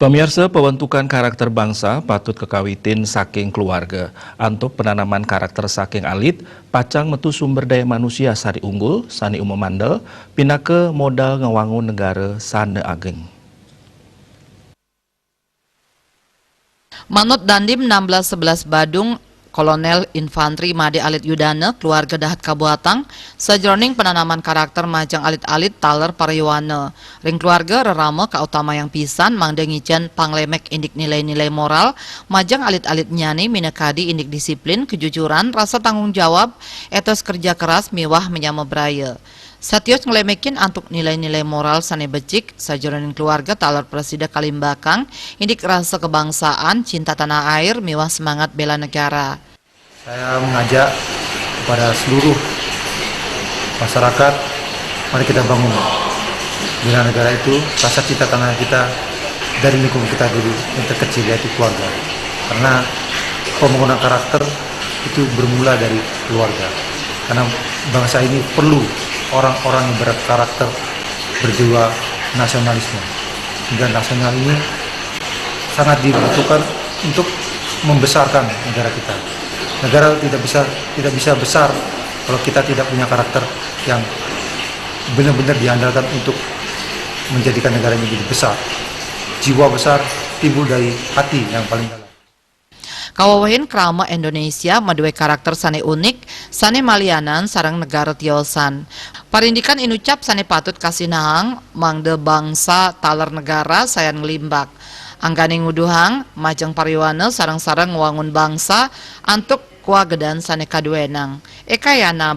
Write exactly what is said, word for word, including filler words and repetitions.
Pamiarsa, pembentukan karakter bangsa patut kakawitin saking keluarga. Antuk penanaman karakter saking alit, pacang metu sumber daya manusia sane unggul, sane umemandel, pinaka modal ngewangun negara sane ageng. Manut Dandim enam belas sebelas Badung, Kolonel Infantri Made Alit Yudana, keluarga dahat kabuatang, sajeroning penanaman karakter majeng alit-alit taler pariwana. Ring keluarga rerama kautamayang pisan mangda ngicen panglemek indik nilai-nilai moral majeng alit-alitnyane minakadi indik disiplin, kejujuran, rasa tanggung jawab, etos kerja keras miwah menyama braya. Satios nglemekin antuk nilai-nilai moral sane becik, sajeroning keluarga taler prasida kalimbakang indik rasa kebangsaan, cinta tanah air, miwah semangat bela negara. Saya mengajak kepada seluruh masyarakat, mari kita bangun bela negara itu, rasa cinta tanah kita dari lingkungan kita dulu yang terkecil, yaitu keluarga. Karena pembangunan karakter itu bermula dari keluarga. Karena bangsa ini perlu orang-orang yang berkarakter, berjiwa nasionalisme. Sehingga nasional ini sangat dibutuhkan untuk membesarkan negara kita. Negara tidak bisa tidak bisa besar kalau kita tidak punya karakter yang benar-benar diandalkan untuk menjadikan negara ini jadi besar. Jiwa besar timbul dari hati yang paling dalam. Kawewehin krama Indonesia madue karakter sane unik, sane malianan sareng negara tiosan. Parindikan inucap sane patut kasinahang mangda bangsa taler negara sayan nglimbak. Anggane nguduhang majeng pariwana sareng-sareng ngwangun bangsa antuk kawagedan sane kaduenang. Ekayana